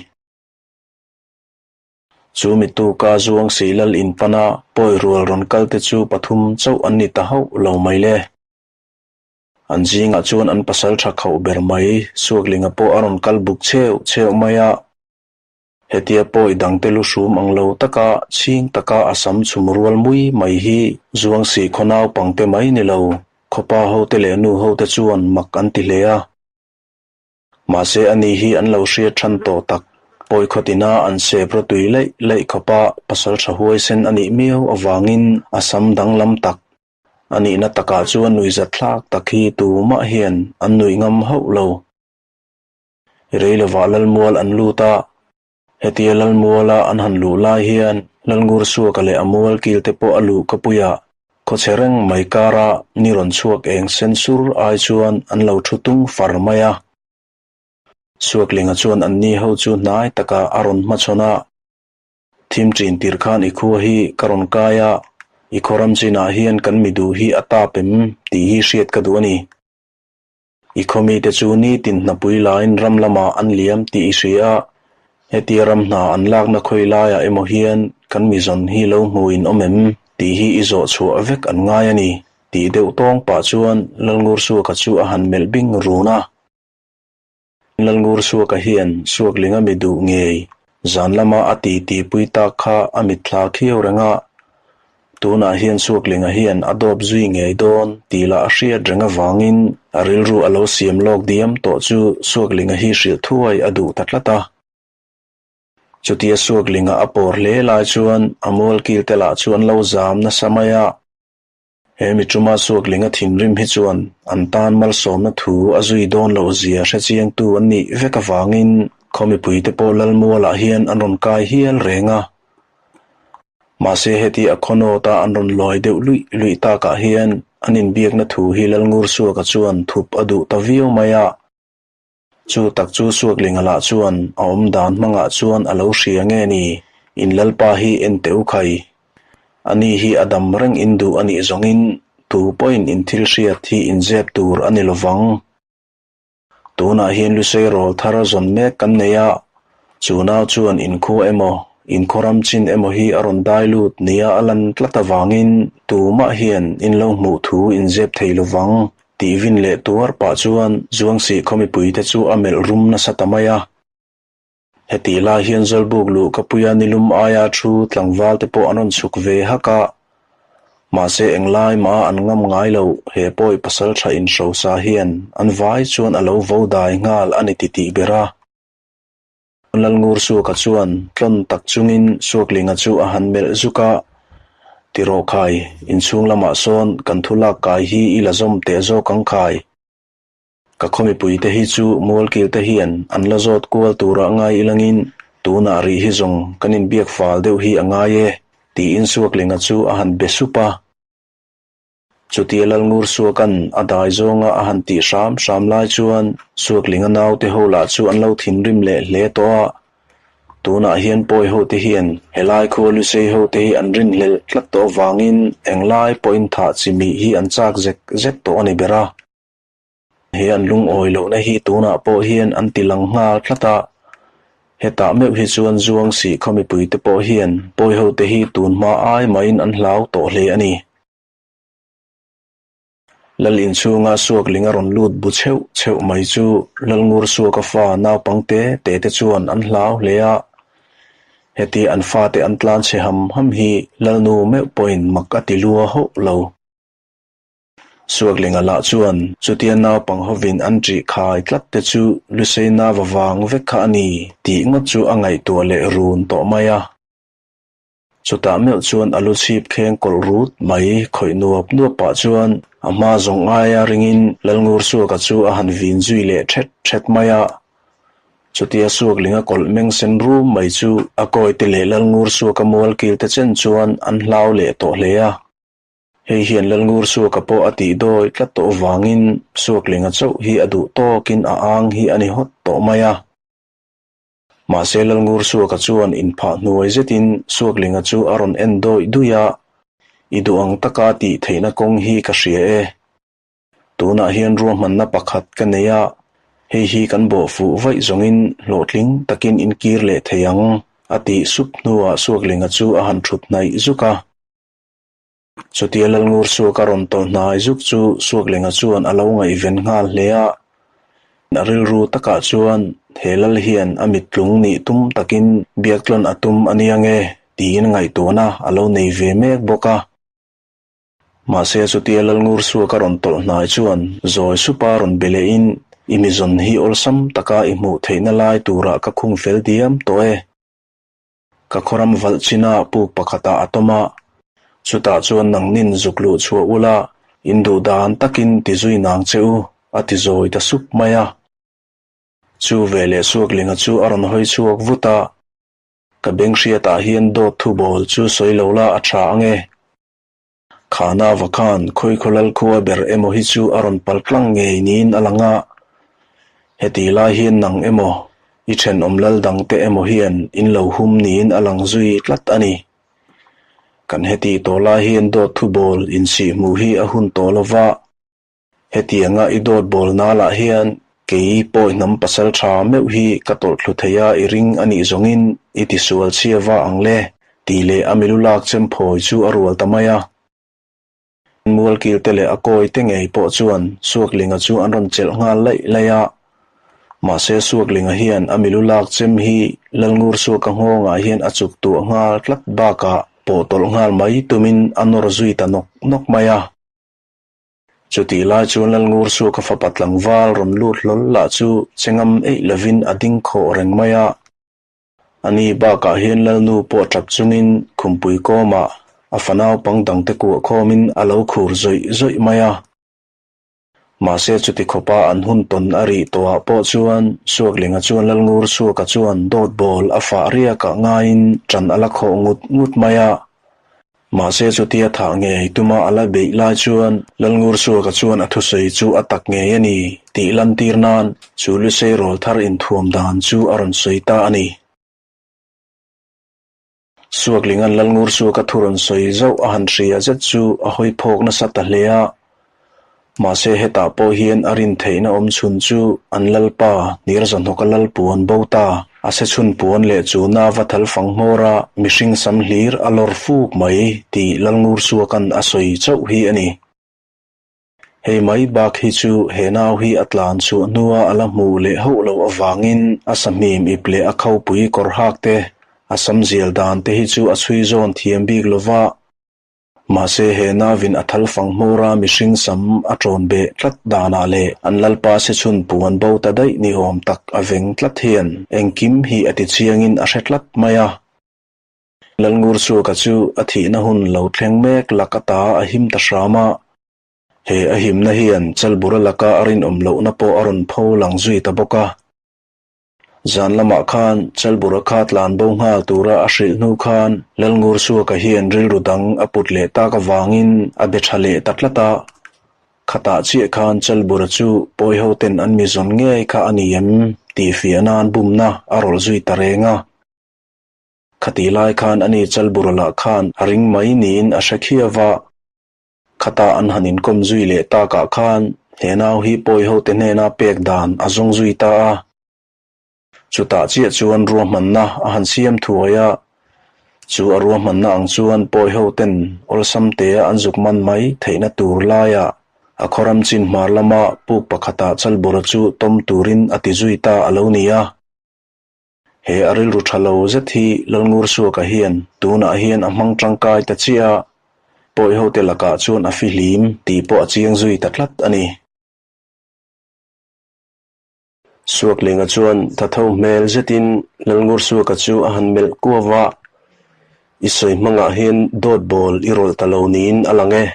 Chu mituka zuang si lal inpana pawi rual rawn kal te chu pathum chauh an ni ta hauh lo mai le. An zingah chuan an pasal tha khauh ber mai Suaklinga pawh a rawn kal buk chheuh chheuh mai a. Hetia pawi dangte lu hrum ang lo taka chhing taka a sam chhum rual mui mai hi Zuangsi khaw naupangte mai ni lo, khawpa hote leh nu hote chuan mak an ti hle a. Mahse ani hi an lo hriat than tawh tak, pawi khawtina an sep rawtui laih laih khawpa pasal tha huaisen a nih miau avangin a sam danglam tak, a nihna takah chuan nuihzatthlak tak hi tumah hian an nuih ngam hauh lo. Reilovah Lalmual an lut a, hetia Lalmuala an han luh lai hian Lalngursuaka leh a mual kil te pawh a luh ka pui a, khawchhe reng mai kara ni rawn chhuak eng sen sur ai chuan an lo thu tung far mai a. Suaklinga chuan anni ho chu hnai takah a rawn hmachhawn a, Thim ṭin tir khan i khua hi ka rawn kai a, i khaw ram chinah hian kan mi duh hi a tap em tih hi hriat ka duh a ni. I khawmite chu nitin hnapui lain ram lamah an liam tih i hria a, hetia ram hna an lakna khawi laiah emaw hian kan mizawn hi lo hmu in awm em tih hi i zawh chhuah vek an ngai a ni tih deuh tawng pah chuan Lalngursuaka chu a han melh bing run a. Lalngursuaka hian Suaklinga mi duh ngei zan lama a ti tihpui tak kha a mitthla khiau reng a, Tunah hian Suaklinga hian a dawp zui ngei dawn tih lah a hriat reng avangin a rilru a lo siam lawk diam tawh chu Suaklinga hi hrilh thuai a duh ta tlat a. Chutia Suaklinga a pawr hle lai chuan a mualkil te lah chu an lo zam nasa mai a. He mi tuma Suaklinga thinrim hi chuan an tan malsawmna thu a zui dawn loh zia hre chiangtu an nih vek avangin khaw mipuite pawh Lalmualah hian an rawn kai hial reng a. Mahse heti a khawnawta an rawn lawi deuh luih luih takah hian an inbiakna thu hi Lalngursuaka chuan thup a duh ta viau mai a. Chu tak chu Suaklinga lah chuan a awm dan hmangah chuan a lo hria nge ni, in Lalpa hi en teh u khai. Ani hi a dam reng in duh a nih zawngin tu pawhin in thil hriat hi inzep tur a ni lovang. Tunah hian Lusei rawl thar zawn mek kan nei a, chu nau chuan inkhua emaw, inkhawram chin emaw hi a rawn dai lut nia a lan tlat avangin tumah hian in lo hmuh thu inzep thei lovang tih vin leh tuar pah chuan Zuangsih khaw mipuite chu a melh rum nasa ta mai a. Hetih lai hian Zawlbuk luh ka puia nilum aia thu tlangval te pawh an rawn chhuk ve hak a, mahse englai mah an ngam ngai lo, he pawi pasal tha inhrosa hian an vai chuan a lo vo dai nghal a ni titih ber a. Lalngursuaka chuan tlawn tak chungin Suaklinga chu a han melh zuk a, Tirawh khai, inchhung lamah sawn kan thu lak kai hi i la zawm teh zawk ang khai. Ka khaw mipuite hi chu mualkil te hian an la zawt kual turah ngai ilangin tunah rih hi zawng kan inbiak fal deuh hi a ngai e, tiin Suaklinga chu a han be sup a. Chutia Lalngursuaka'n a dai zawnga a han tih hram hram lai chuan Suaklinga naute ho lah chu an lo thinrim leh hle tawh a. Tunah hian pawi hote hian helai khua Lusei hote hi an rinhlelh tlat tawh avangin englai pawhin thah chimih hi an chak zek zek tawh a ni ber a. He an lungawi lohna hi tunah pawh hian an ti lang nghal tlat a, hetah meuh hi chuan Zuangsih khaw mipuite pawh hian pawihote hi tun hma ai mahin an hlau tawh hle a ni. Lal inchhunga Suakling a rawn lut bu chheuh chheuh mai chu Lalngur Suaka fa naupang te te te chuan an hlau hle a. Heti an fate an tlan chhe ham ham hi Lalnu meuh pawhin mak a ti lua hauh lo. Suaklinga lah chuan chutia naupang hovin an ṭih khai tlat te chu Lusei nava vang vek kha a ni tih ngawt chu a ngaihtuah leh run tawh mai a. Chutah meuh chuan a lu chhip kheng kawlh rut mai khawih nuap nuap pah chuan a hma zawng aia ringin Lalngursuaka chu a han vin zui leh ṭhet ṭhet mai a. Chutia Suaklinga kawlh meng sen rum mai chu a kawite leh Lalngursuaka mualkil te chen chuan an hlau leh tawh hle a. Hei hian Lalngursuaka pawh a tih dawi tlat tawh vangin Suaklinga chauh hi a duh tawkin a ang hi a ni hawt tawh mai a. Mahse Lalngursuaka chuan inphah hnuai zetin Suaklinga chu a rawn en dawih duih a, I duh ang taka tih theihna kawng hi ka hria e. Tunah hian ruahmanna pakhat ka nei a, hei hi kan bawh fuh vaih zawngin hlawhtling takin inkir leh thei ang, a tih sup hnuah Suaklinga chu a han thut hnaih zuk a. Chutia Lalngur Suaka rawn tawlh hnai zuk chu Suaklenga chuan a lo ngaihven nghal hle a. A rilru takah chuan he lal hian a mittlung nih tum takin biaktlawn a tum a nia nge tiin ngaihtuahna a lo nei ve mek bawk a. Mahse chutia Lalngur Suaka rawn tawlh hnai chuan zawi supa rawn be lehin i mizawn hi awlsam taka i hmuh theihna lai turah ka khung fel diam tawh e. Ka khawram valh chin a puk pakhatah a tawm a, chutah chuan nangnin zuk luh chhuah ula in duh dan takin ti zui nang che u, a ti zawi ta sup mai a. Chu veleh Suaklinga chu a rawn hawi chhuak vut a, Ka beng hriatah hian dawt thu bawl chu sawi lo la a tha ang e. Khana va khan Khawikhawlal khua ber emaw hi chu a rawn pal tlang ngei niin a lang a, heti lai hian nang emaw, i thenawm lal dangte emaw hian in lo hum niin a lang zui tlat a ni. Kan heti tawh lai hian dawt thu bawl insihhmuh hi a hun tawh lo va, Hetianga i dawt bawl nalah hian kei pawi hnam pasal tha meuh hi ka tawlh thlu thei a i ring a nih zawngin i tisual chhia va ang le tih leh a milu lak chem phawi chu a rual ta mai a. Mualkil te leh a kawi te ngei pawh chuan Suaklinga chu an rawn chelh nghal laih laih a. Mahse Suaklinga hian a milu lak chem hi Lalngur Suaka nghawngah hian a chuk tuah nghal tlat bakah pawh tawlh nghal mai tumin a nawr zui ta nawk nawk mai a. Chutih lai chuan Lalngur Suaka fapa tlangval rawn lut hlawl lah chu che ngam eih lovin a ding khawh reng mai a. Ani bakah hian Lalnu pawh tap chungin khumpui kawmah a fa naupang dangte kuah khawmin a lo khur zawih zawih mai a. Mahse chuti khawpa an hun tawn a rih tawhah pawh chuan Suaklinga chuan Lalngur Suaka chuan dawt bawl a fah riakah ngaiin ṭan a la khawh ngut ngut mai a. Mahse chutia thah ngei tuma a la beih lai chuan Lalngursuaka chuan a thusawi chu a tak ngei a ni tih lantir nan chu Lusei rawl thar inthuam dan chu a rawn sawi ta a ni. Suaklinga'n Lalngursuaka thu rawn sawi zauh a han hria zet chu a hawi phawk nasa ta hle a. Mahse hetah pawh hian a rin theihna awm chhun chu an lalpa Nirzahnawka lal puan bo ta, a se chhun puan leh chu na va thal fang hmawr a, mihring sam hlir a lawr fuk mai tih Lalngursuaka'n a sawi chauh hi a ni. Hei mai bak hi chu he nau hi a tlan chhuah hnua a la hmuh leh hauh loh avangin a sahmim ip leh a khopui kawr hak te, a sam zial dan te hi chu a chhui zawn thiam bik lova, Mahse he nauvin a thal fang hmawra mihring sam a ṭawn beh tlat danah leh an lalpa se chhun puan bo ta daih ni awm tak a veng tlat hian engkim hi a ti chiangin a hre tlat mai a. Lalngursuaka chu a thihna hun lo thleng mek lak ata a him ta hram a. He a himna hian Chalbura laka a rinawm lohna pawh a rawn pho lang zui ta bawk a. Zan lamah khan Chalbura kha tlan bo nghal tura a hrilh hnu khan Lalngursuaka hian rilru dang a put leh tak avangin a be tha leh ta tlat a. Khatah chiah khan Chalbura chu pawi hoten an mi zawn ngei kha a ni em tih fiah nan bumna a rawlh zui ta reng a. Khatih lai khan ani Chalbura lah khan a ring mai niin a hre khiau a. Khata an han inkawm zui leh takah khan he nau hi pawi hote hnena pek dan a zawng zui ta a. Chutah chiah chuan ruahmanna a han siam thuai a, chu a ruahmanna ang chuan pawi hoten awlsam tea an zuk man mai theihna tur laiah. A khaw ram chin hmar lama puk pakhatah Chalbura chu tawm turin a ti zui ta a lo ni a. He a rilru tha lo zet hi Lalngursuaka hian tunah hian a hmang tangkai ta chiah a, Pawihote lakah chuan a fihlim tih pawh a chiang zui ta tlat a ni. Suaklinga chuan thatho hmel zetin Lalngursuaka chu a han melh kuau a, I sawi hmangah hian dawt bawl i rawlh ta lo niin a lang e.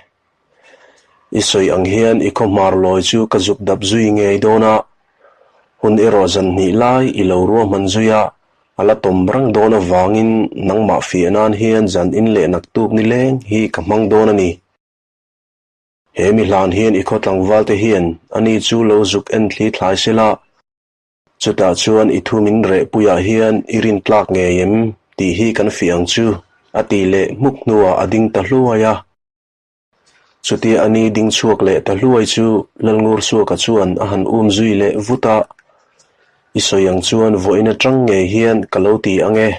I sawi ang hian i khaw hmar lawi chu ka zuk dap zui ngei dawn a, hun erawh zan hnih lai i lo ruahman zui a, a la tawm reng dawn avangin nangmah fiah nan hian zan in leh naktuk nileng hi ka hmang dawn a ni. He mi hlan hian i khaw tlangvalte hian ani chu lo zuk en thli thlai sela, chutah chuan i thu min reh puiah hian i rin tlak ngei em tih hi kan fiah ang chu, a ti leh hmuk hnuah a ding ta hluai a. Chutia ani ding chhuak leh ta hluai chu Lalngursuaka chuan a han um zui leh vut a, I sawi ang chuan vawiin atang ngei hian ka lo ti ang e.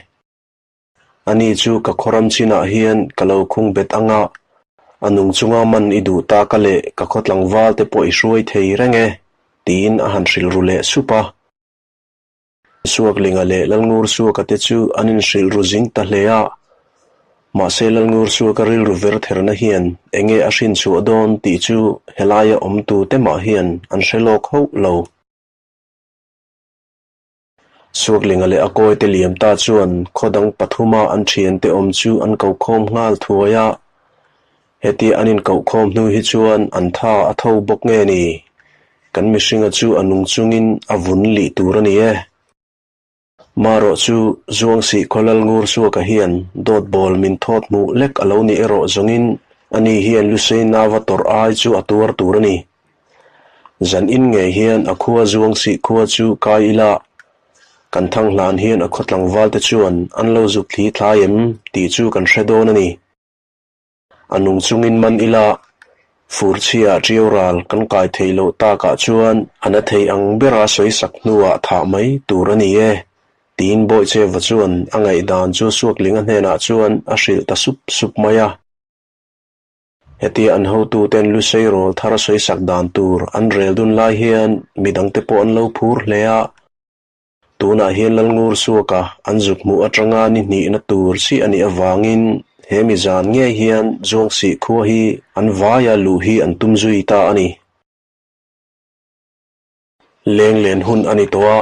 Ani chu ka khawram chinah hian ka lo khung bet ang a, a nung chunga man i duh ta ka leh ka khaw tlangval te pawh i hruai thei reng e, tiin a han hrilh ru leh sup a. Suaklinga leh Lalngursuaka te chu an inhrilh ru zing ta hle a, mahse Lalngursuaka rilru ver therna hian enge a hrinchhuah dawn tih chu helaia awmtu te mah hian an hre lawk hauh lo. Suaklinga leh a kawite liam ta chuan khaw dang pathuma an thiante awm chu an kokhawm nghal thuai a. Hetia an inkohkhawm hnu hi chuan an tha a tho bawk nge ni? Kan mihringa chu a nung chungin a vun lih tur a ni e. Marawh chu Zuangsih Khawlal Ngursuaka hian dawt bawl min thawt hmuh lek a lo ni erawh zawngin ani hian Lusei nava tawrh ai chu a tuar tur a ni. Zan in ngei hian a khua Zuangsih khua chu kai ila kan thang hlan hian a khaw tlangval te chuan an lo zuk thli thlai em tih chu kan hre dawn a ni. A nung chungin man ila furchhia ṭiau ral kan kai theih loh takah chuan a na thei ang bera sawi sak hnuah thah mai tur a ni e, tiin Bawicheva chuan a ngaihdan chu Suaklinga hnenah chuan a hrilh ta sup sup mai a. Hetia an hotuten Lusei rawl thar sawi sak dan tur an rel dun lai hian midangte pawh an lo phur hle a. Tunah hian Lalngursuaka an zuk hmuh atanga ni hnihna tur chiah a nih avangin he mi zan ngei hian Zuangsih khua hi an vaia luh hi an tum zui ta a ni. Lenglen hun a ni tawh a,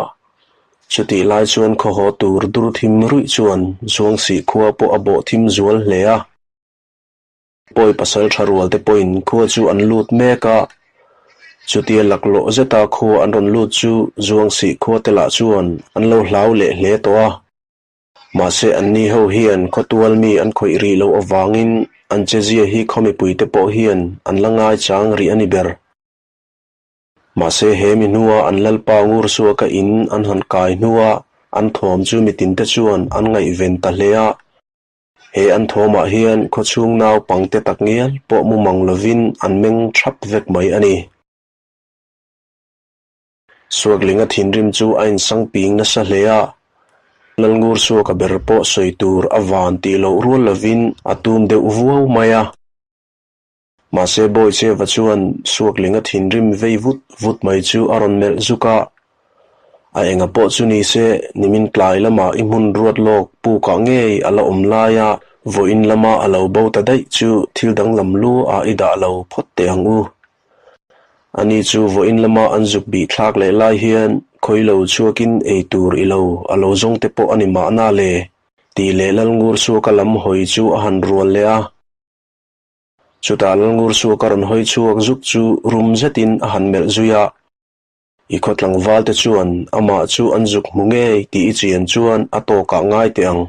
chutih lai chuan khaw haw tur dur thim ruih chuan Zuangsih khua pawh a bawh thim zual hle a. Pawi pasal tha rual te pawhin khua chu an lut mek a, chutia laklawh zeta khua an rawn lut chu Zuangsih khua te lah chuan an lo hlau leh hle tawh a. Mahse anni ho hian khawtual mi an khawih rih loh avangin an chezia hi khaw mipui te pawh hian an la ngaichang rih a ni ber. Mahse he mi hnua an lalpa Ngursuaka in an han kai hnua an thawm chu mitinte chuan an ngaihven ta hle a. He an thawmah hian khawchhung naupangte takngial pawh mu mang lovin an meng thap vek mai a ni. Suaklinga thinrim chu a insang ping nasa hle a, Lalngursuaka ber pawh sawi tur a van tih loh rual lovin a tum deuh vuau mai a. Mahse Bawicheva chuan Suaklinga thinrim vei vut vut mai chu a rawn melh zuk a, A enga pawh chu ni se, nimin tlai lamah i hmun ruat lawk pukah ngei a la awm lai a, vawiin lama a lo bo ta daih chu thil danglam lu ah i dah lo phawt teh ang u. Ani chu vawiin lama an zuk bih thlak leh lai hian khawi lo chhuakin ei tur i lo a lo zawng te pawh a ni mahna le, tih leh Lalngursuaka lam hawi chu a han rual leh a. Chutah Lalngursuaka rawn hawi chhuak zuk chu rum zetin a han melh zui a. I khaw tlangvalte chuan amah chu an zuk hmu ngei tih i chian chuan a tawkah ngai teh ang.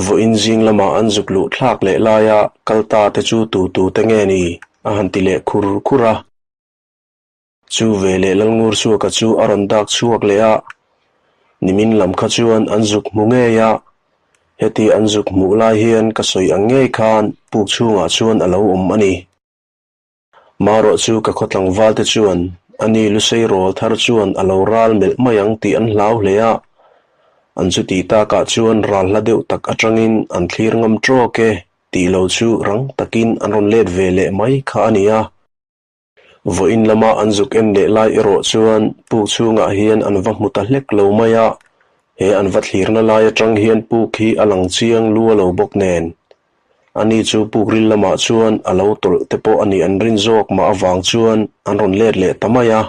Vawiin zing lamah an zuk luh thlak leh laia kal ta te chu tu tu te nge ni? a han ti leh khur khur a. Chu veleh Lalngursuaka chu a rawn dak chhuak leh a, nimin lam kha chuan an zuk hmu ngei a, heti an zuk hmuh lai hian ka sawi ang ngei khan puk chhungah chuan a lo awm a ni. Marawh chu ka khaw tlangvalte chuan ani Lusei rawl thar chuan a lo ral melh mai ang tih an hlau hle a, an chuti takah chuan ral hla deuh tak atangin an thlir ngam tawk e tih lo chu rang takin an rawn let ve leh mai kha a ni a. Vawiin lama an zuk en leh lai erawh chuan puk chhungah hian an va hmu ta hlek lo mai a, he an va thlirna lai atang hian puk hi a lang chiang lu a lo bawk nen. Ani chu puk ril lamah chuan a lo tawlh te pawh a nih an rin zawk mah avang chuan an rawn let leh ta mai a.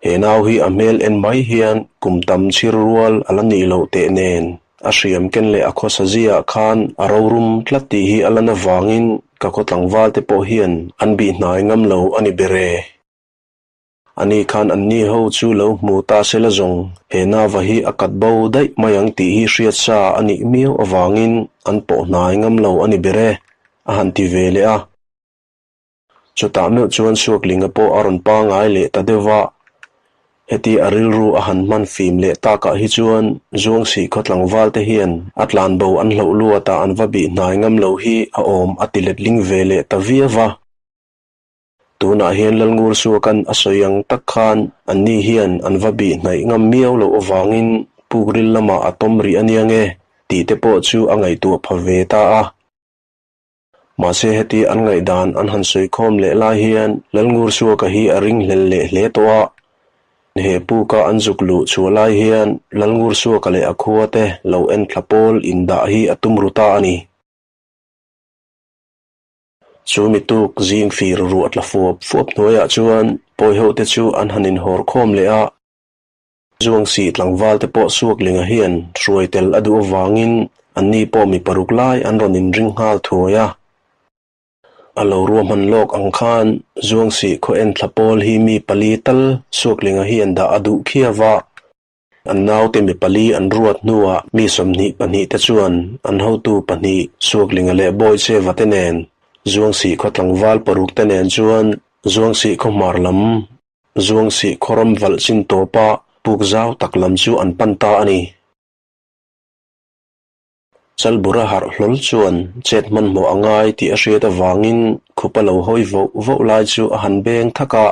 He nau hi a hmel en mai hian kum tam chhir rual a la nih loh teh nen, a hriam ken leh a khawsa ziaah khan a rorum tlat tih hi a lan avangin ka khaw tlangval te pawh hian an bih hnai ngam lo a ni ber e. Ani khan anni ho chu lo hmu ta se la zawng, he nava hi a kat bo daih mai ang tih hi hriat sa a nih miau avangin an pawh hnai ngam lo a ni ber e, a han ti ve leh a. Chutah meuh chuan Suaklinga pawh a rawn pangai leh ta deuh va. Heti a rilru a han hman fim leh takah hi chuan Zuangsih khaw tlangval te hian a tlanbo an hloh luatah an va bih hnai ngam lo hi a awm a ti letling ve leh ta viau va. Tunah hian Lalngur Suakan a sawi ang tak khan anni hian an va bih hnaih ngam miau loh avangin puk ril lamah a tawm rih ania nge tih te pawh chu a ngaihtuah pha ve ta a. Mahse heti an ngaihdan an han sawi khawm leh lai hian Lalngur Suaka hi a ringhlel leh hle tawh a. He puka an zuk luh chhuah lai hian Lalngur Suaka leh a khua te lo en thla pawl indah hi a tum ru ta a ni. Chu mi tuk zing fir ruah tla fuap fuap hnuaiah chuan pawi ho te chu an han inhawr khawm leh a. Zuangsi tlangval te pawh Suaklinga hian hruai tel a duh avangin anni pawh mi paruk lai an rawn inring nghal thuai a. A lo ruahman lawk ang khan Zuangsi khaw en thla pawl hi mi pali tal Suaklinga hian dah a duh khiau a. An naute mi pali an ruat hnuah mi 22 te chuan an hotu pahnih Suaklinga leh Bawicheva te nen Zuangsi khaw tlangval paruk te nen chuan Zuangsi khaw hmar lam Zuangsih khawram valh chin tawpa puk zau tak lam chu an pan ta a ni. Chalbura harh hlawl chuan chet hmanhmawh a ngai tih a hriat avangin khupa lo hawi voh voh lai chu a han beng thak a.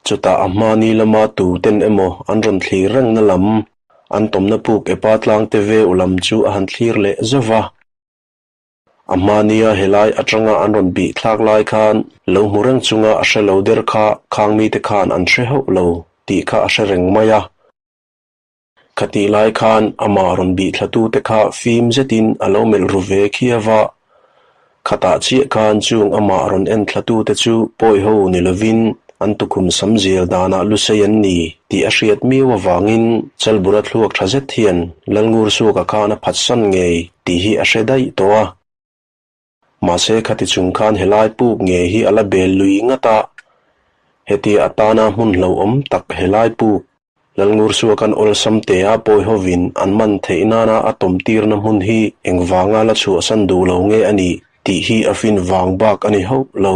Chutah a hmani lama tu ten emaw an rawn thlir rengna lam, an tawmna puk epa tlangte veu lam chu a han thlir leh zauh va. A hmania helai atanga an rawn bih thlak lai khan lo hmu reng chunga a hre lo der kha khang mite khan an hre hauh lo tih kha a hre reng mai a. Khatih lai khan amah rawn bih thlatute kha fim zetin a lo melh ru ve khiau va. Khatah chiah khan chung amah rawn en thlatute chu pawi ho ni lovin an tukhum sam zial danah lusei an ni tih a hriat miau avangin Chalbura thluak tha zet hian Lalngursuaka khan a phatsan ngei tih hi a hre daih tawh a. Mahse khati chung khan helai puk ngei hi a la bel lui ngat a. Hetia atana hmun hlauhawm tak helai puk Lalngursuakan awlsam tea pawi hovin an man theih nana a tawm tirna hmun hi engvanga la chhuahsan duh lo nge a nih tih hi a fin vang bak a ni hauh lo.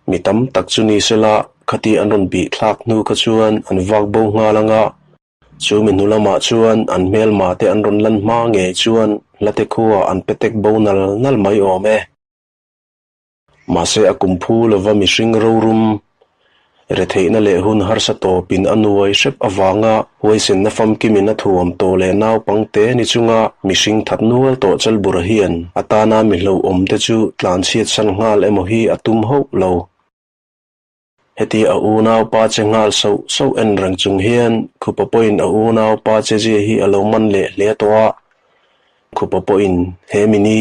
Mi tam tak chu ni sela khati an rawn bih thlak hnu kha chuan an vak bo nghal anga Chu mi hnu lamah chuan an hmelma te an rawn lan hma ngei chuan hlate khuaah an pe tek bo nal nal mai awm e. Mahse a kum phu lova mihring rorum retheihna leh hun harsa tawpin a nuai hrep avanga huaisenna famkimin a thuam tawh leh naupangte ni chunga mihring that nual tawh Chalbura hian a tana mi hlauhawm te chu tlanchhiatsan nghal emaw hi a tum hauh lo. Heti a unaupa che nghal sauh sauh en reng chung hian Khupa pawhin a unaupa che zia hi a lo man leh hle tawh a. Khupa pawhin he mini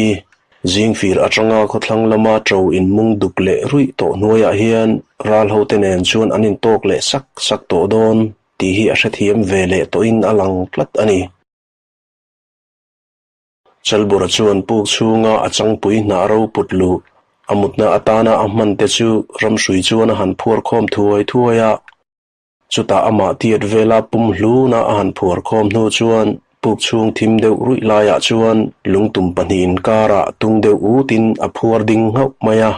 zingfir atanga khawthlang lama ṭo inmung duk leh ruih tawh hnuaiah hian ral hote nen chuan an intawk leh sak sak tawh dawn tih hi a hrethiam ve leh tawhin a lang tlat a ni. Chalbura chuan puk chhunga a changpui hnah ro put luh a mutna atana a hman te chu ramhrui chuan a han phuar khawm thuai thuai a. Chutah amah tiat vela pum hluna a han phuar khawm hnu chuan puk chhung thim deuh ruih laiah chuan lungtum pahnih inkarah tung deuh utin a phuar ding nghauh mai a.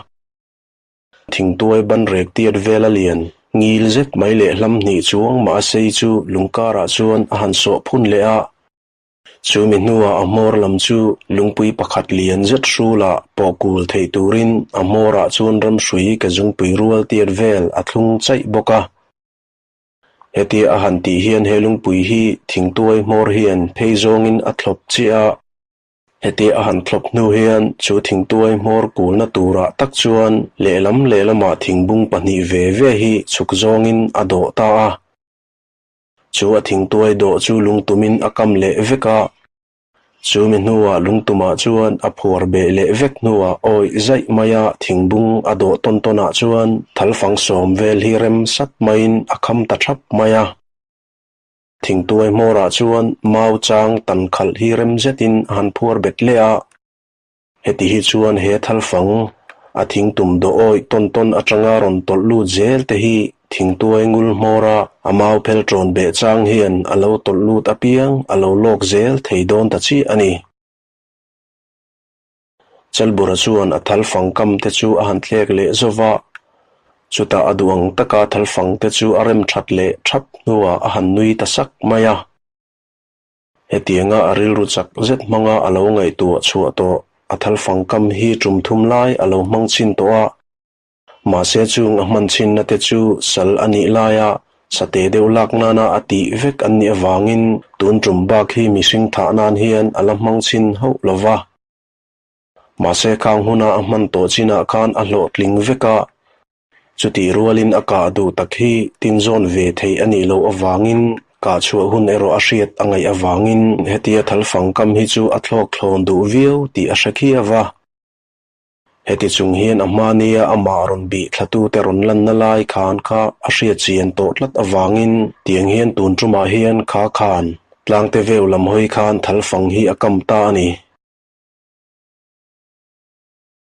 Thingtuai banrek tiat vela lian ngil zet mai leh hlam hnih chuang mah a sei chu lungkarah chuan a han sawh phun leh a. Chu mi hnuah a hmawr lam chu lungpui pakhat lian zet hrulah pawh kul theih turin a hmawrah chuan ramhrui ke zungpui rual tiat vel a thlung chaih bawk a. Hetia a han tih hian he lungpui hi thingtuai hmawr hian phei zawngin a thlawp chiah a. Hetia a han thlawp hnu hian chu thingtuai hmawr kulna turah tak chuan lehlam lehlamah thingbung pahnih ve ve hi chhuk zawngin a dawh ta a. Chu a thingtuai dawh chu lungtumin a kam leh vek a. Chu mi hnuah lungtumah chuan a phuar beh leh vek hnuah awih zaih maia thingbung a dawh tawn tawnah chuan thalfang sawm vel hi rem sat maiin a kham ta thap mai a. Thingtuai hmawrah chuan mau chang tan khalh hi rem zetin a han phuar bet leh a. Heti hi chuan he thalfang a thingtum dawh awih tawn tawn atanga rawn tawlh lut zel te hi thingtuai ngul hmawra a mau phel ṭawn beh chang hian a lo tawlh lut apiang a lo lawk zel thei dawn ta chiah a ni. Chalbura chuan a thalfang kam te chu a han thlek leh zauh va, chutah a duh ang taka thalfang te chu a rem that leh thap hnuah a han nui ta sak mai a. Hetianga a rilru chak zet hmanga a lo ngaihtuah chhuah tawh a thalfang kam hi tum thum lai a lo hmang chhin tawh a, mahse chung a hman chhinna te chu sal a nih laia sate deuh lak nana a tih vek an nih avangin tun tum bak hi mihring thah nan hian a la hmang chhin hauh lo va. Mahse khang huna a hman tawh chinah khan a hlawhtling vek a, Chutih rualin a kah duh tak hi tinzawn ve theih a nih loh avangin kah chhuah hun erawh a hriat a ngaih avangin hetia thalfang kam hi chu a thlawk thlawn duh viau tih a hre khiau a. Heti chung hian a hmania amah rawn bih thlatute rawn lanna lai khan kha a hriat chian tawh tlat avangin tiang hian tun tumah hian kha khan tlangte veu lam hawi khan thalfang hi a kam ta a ni.